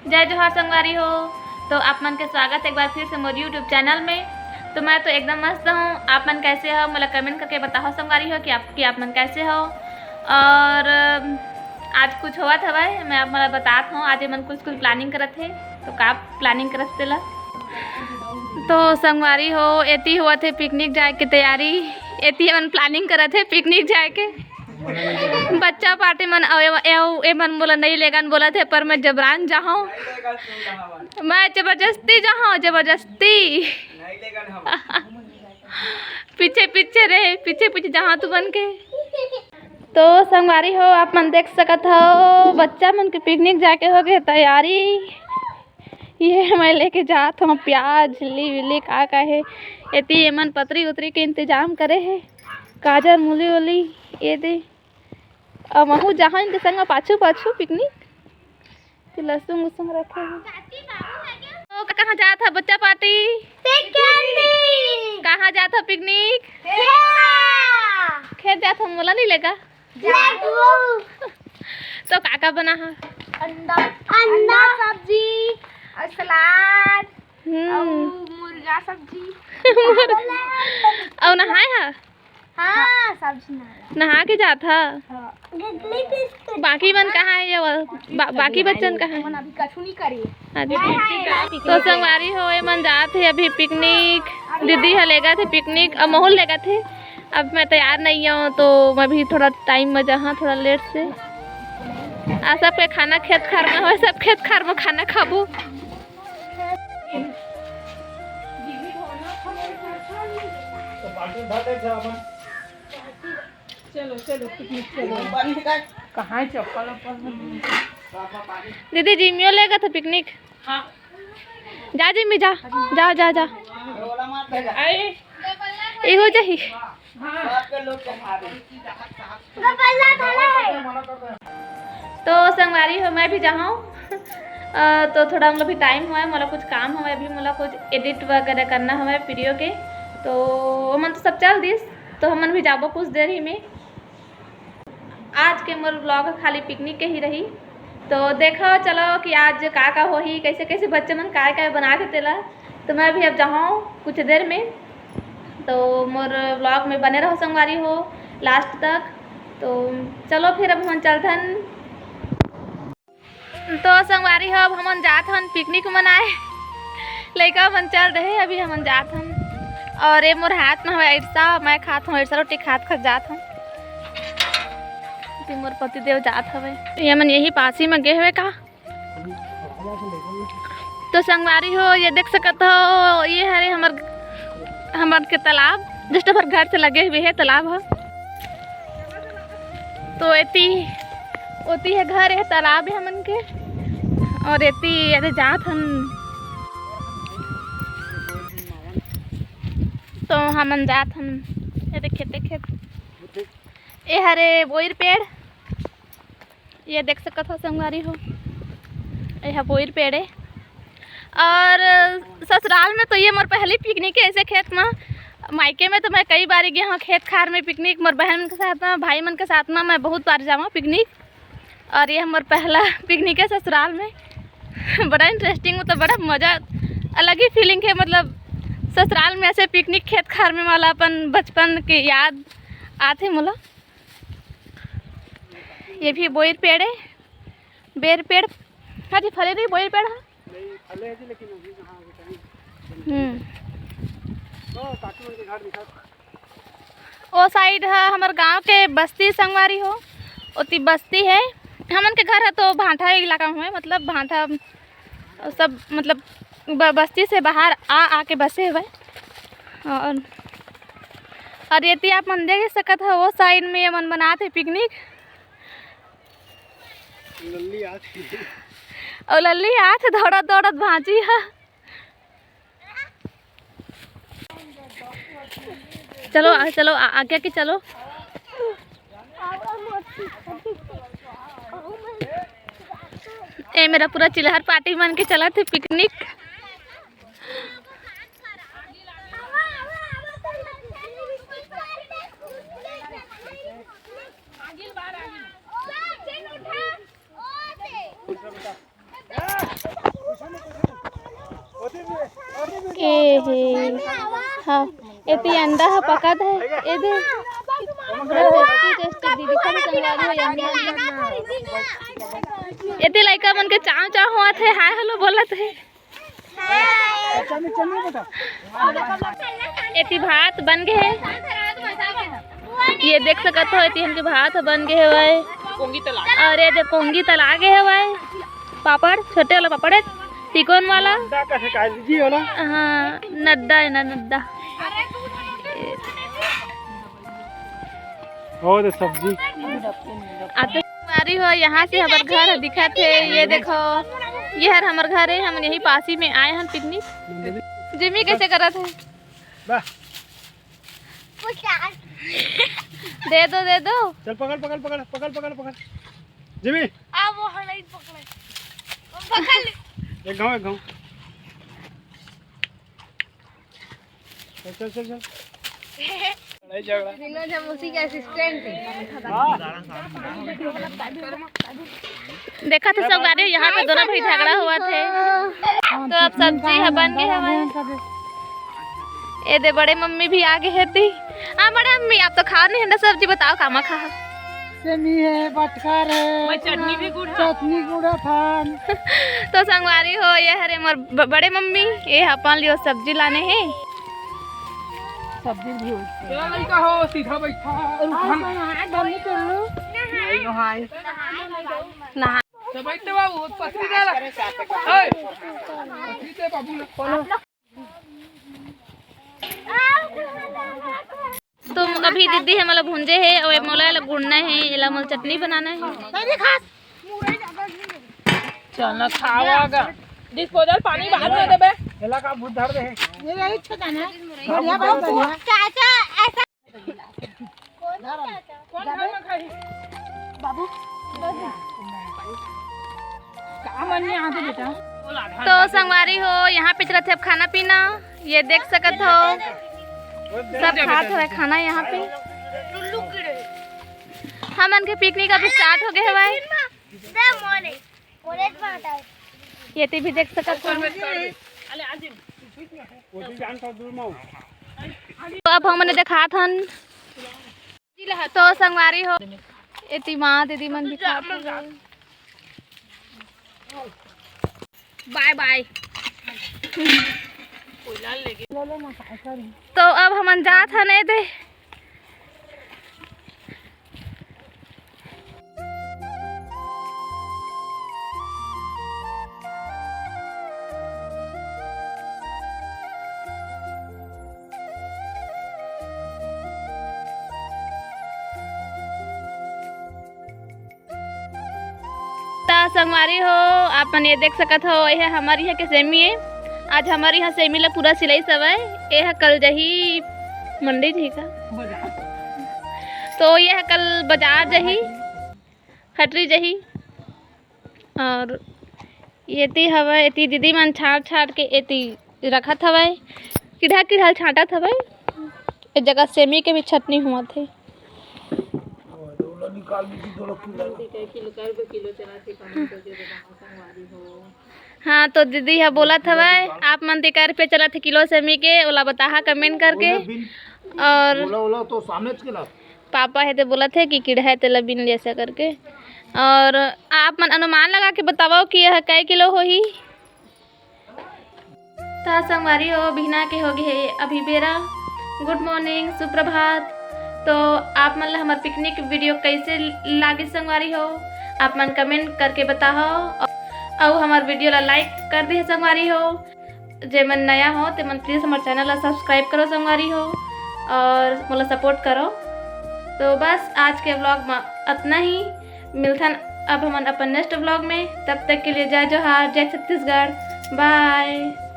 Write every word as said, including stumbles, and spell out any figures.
जय जोहार संगवारी हो। तो आप मन के स्वागत एक बार फिर से मोर YouTube चैनल में। तो मैं तो एकदम मस्त हूँ, आप मन कैसे हो मोला कमेंट करके बताओ संगवारी हो कि आप कि आप मन कैसे हो। और अम, आज कुछ होवत हवय, मैं आप मन ला बतात हूँ। आज ये मन कुछ कुछ प्लानिंग करत हे, तो का प्लानिंग करत तेला। तो संगवारी हो, एती होवत हे पिकनिक जाए के तैयारी। एती हमन प्लानिंग करत हे पिकनिक जाए के। बच्चा पार्टी मन अउ ए, ए, ए मन मोला नहीं लेगन बोलत हे, पर मैं जबरान जाहूँ। मैं जबरदस्ती जाहूँ, जबरदस्ती। पीछे पीछे रहे, पीछे पीछे जाहूँ तू मन के। तो संगवारी हो, आप मन देख सकत हो, बच्चा मन के पिकनिक जाके हो गए तैयारी। ये मैं लेके जात हूँ प्याज, झिल्ली विल्ली का का हे। एती एमन पतरी उतरी के इंतजाम करे हे, गाजर मूली उली। ये दे, अब महू जाहूँ इनके संग पाछू पाछू पिकनिक। कि लसुन उसुन रखे हे। तो कहाँ जात ह बच्चा पार्टी? पिकनिक। कहाँ जात ह पिकनिक? खेत। खेत जात ह, मोला नहीं लेगा। जाबो। तो का का बना ह? अंडा। अंडा। अंडा सब्जी और सलाद। हम्म। और मुर्गा सब्जी। और नहाए ह? हाँ, सब्जी नहा। नहा के जात ह? हाँ। बाकी मन कहाँ हे ये वाला? बा-, बाकी बच्चन कहाँ हे? मन अभी कछु नहीं करे। अच्छा। तो संगवारी हो, ये मन जात हे अभी पिकनिक। दीदी ह लेगत हे पिकनिक, अब महू ल लेगत हे। अब मैं तैयार नहीं हूँ, तो मैं भी थोड़ा टाइम में जाहा, थोड़ा लेट से। आ सबके खाना खेत खार में होय, सब खेत खार में खाना खाबो। चलो, चलो, पिकनिक चलो। कहाँ है चप्पल वप्पल? दीदी, जिमियो लेगत ह पिकनिक। हाँ। जा जिमी, जा, जा, जा, जा। आई। इहो जाही। तो संगवारी हो, मैं भी जाहूँ। अ, तो थोड़ा हम लोग भी टाइम हुआ है, मोला कुछ काम हुआ है, अभी मोला कुछ एडिट वगैरह करना हुआ है वीडियो के। तो ओमन तो सब चल दिस, तो हमन भी जाबो कुछ देर ही में। आज के मोर व्लॉग खाली पिकनिक के ही रही। तो देखो चलो कि आज का का होही, कैसे कैसे बच्चे मन काय काय बना के तेला। तो मैं भी अब जाहूँ कुछ देर में। तो मोर व्लॉग में बने रहो संगवारी हो लास्ट तक। तो चलो फिर अब हमन चलथन। तो संगवारी हो, अब हमन जात हन पिकनिक मनाए। लइका मन चल रहे, अभी हमन जात हन। और ये मोर हाथ में हवे इरसा, मैं खात हूँ इरसा रोटी, खात खात जात हूँ। ये मोर पति देव जात हवे, ये मन यही पासी में गे हवे का। तो संगवारी हो, ये देख सकत हो, ये हरे हमर, हमर के तालाब, just हमर घर से लगे हुए है तालाब ह। तो एती, ओती है घर, है तालाब है हमन के, और एती, अरे जात हन, तो हमन जात हन, ये देख खेते खेत, ये हरे बोइर पेड़। ये देख सकत हो संगवारी हो, ये हा बोइर पेड़ ए। और ससुराल में तो ये मोर पहली पिकनिक है ऐसे खेत में। मायके में तो मैं कई बार गए हूँ खेत खार में पिकनिक, मोर बहन के साथ में, भाई मन के साथ में मैं बहुत बार जाऊँ पिकनिक। और ये मोर पहला पिकनिक है ससुराल में। बड़ा इंटरेस्टिंग, मतलब बड़ा मज़ा, अलग ही फीलिंग है। मतलब ससुराल में ऐसे पिकनिक खेत खार में वाला अपन बचपन के याद आथे मोला। ये भी बोइर पेड़ है, बेर पेड़। हाँ जी, फले नहीं, बोइर पेड़ है। नहीं, फले है जी, लेकिन अभी कहाँ, अभी टाइम। हम्म। तो काकी मन के घर दिखा। ओ साइड है हमर गांव के बस्ती संगवारी हो, ओती बस्ती है। हमन के घर है तो भांठा इलाका में, मतलब भांठा सब, मतलब ब-, बस्ती से बाहर आ, आ के बसे हुए। और, और ये ती आप मन देख सकत हो, वो साइड में ये मन बनाते पिकनिक। लल्ली आत हे। अउ लल्ली आत हे दौड़त दौड़त भांची ह। चलो, आ, चलो, आ, आगे, आगे चलो। ए, मेरा पूरा चिल्हर पार्टी मन के चलत हे पिकनिक। ए हे, हाँ, एती अंडा ह पकत हे, ए दे। Tasty, tasty दीदी, कम संगवारी हो, yum, yum। एती लइका मन के चाव चाव होवत हे, hi hello बोलत हे। एती भात बन गे हे, ये देख सकत हो, एती हमके भात ह बन गे हवय। और ये दे पोंगी तला गे हवय, पापड़, छोटे वाला पापड़ हे, तिकोन वाला। नद्दा कथे का जी वाला? हाँ, नद्दा है ना, नद्दा। और सब्जी। आते संगवारी हो, यहाँ से हमर घर ह दिखत हे। ये देखो, ये हर हमर घर हे, हम यही पासी में आए हन picnic। जिमी कैसे करत हे? वाह। दे दो, दे दो। चल पकड़, पकड़, पकड़, पकड़, पकड़, पकड़। जिमी। आ वो हलाई पकड़े। पकड़ ले। एक घाव, एक घाव। चल, चल, चल, चल। लड़ाई झगड़ा। तीनों जन उसी के assistant है। हाँ। देखा थे संगवारी, यहाँ पे दोनों भाई झगड़ा होवत हे। तो अब सब्जी ह बन गे हवय। ए दे बड़े मम्मी भी आ गे हे ती। आ बड़े मम्मी, आप तो खाव नहीं हंडा सब्जी, बताओ कामा खा। सेमी है, बटकर है, मैं चटनी भी गुड़ है। चटनी गुड़ है थान। तो संगवारी हो, ये हरे मोर ब-, बड़े मम्मी, ये अपन लियो सब्जी लाने हे। सब्जी भी होती है। चला लड़का हो, सीधा बैठा। और हाँ, उठा। हाँ, हाँ, दम नहीं कर लो। नहीं नहाए। नहा। तो बैठते बाबू, पसरी डाला। ओए, पसरी दे बाबू ने। तो अभी दीदी ह मोला भूंजे हे, अउ मोला एला गुड़ना हे, एला मोला चटनी बनाना हे। चल ना खावा गा। Disposal पानी बाद में देबे। एला का भूत धर दे। ये यही अच्छा जाना है। बढ़िया, बहुत बढ़िया। चाचा, ऐसा कौन खाई? बाबू, का मन में आते बेटा? तो संगवारी हो, यहाँ पे चलत हे अब खाना पीना, ये देख सकत हो, सब खात हवय खाना यहाँ पे। हमन के picnic अभी start हो गे हवय। ये ती भी देख सकत हो। तो अब हमन देखात हन। तो संगवारी हो, एती माँ दीदी मन भी खात हवय। Bye bye। तो अब हमन जात हन ए दे। त संगवारी हो, आप मन ये देख सकत हो, ये हमर यहाँ के सेमी ए। आज हमर यहाँ सेमी ला पूरा सिलाइस हवय। ये ह कल जही मंडी जही का? तो ये ह कल बाजार जही, हटरी जही। और एती हवय, एती दीदी मन छांट छांट के एती रखत हवय, किढ़ा किढ़ा छांटत हवय। ए जगह सेमी के भी छटनी होवत हे। हाँ, तो दीदी ह बोलत हवय, आप मन ते कै रुपया चलत हे किलो सेमी के, ओला बताहा comment करके। और ओला, ओला तो सामने च के ला। पापा हे ते बोलत हे कि किड़ा हे तेला बिन ले ऐसा करके। और आप मन अनुमान लगा के बतावव कि यह कै किलो होही। त संगवारी हो, बिहना के हो गे हे अभी बेरा। Good morning, सुप्रभात। तो आप मन ला हमर picnic video कैसे लागे संगवारी हो, आप मन comment करके बताओ। अउ हमर video ला like कर दे संगवारी हो। जे मन नया हो ते मन please हमर channel ला subscribe करो संगवारी हो और मोला support करो। तो बस आज के vlog में अतना ही। मिलथन अब हमन अपन next vlog में। तब तक के लिए जय जोहार, जय छत्तीसगढ़, bye।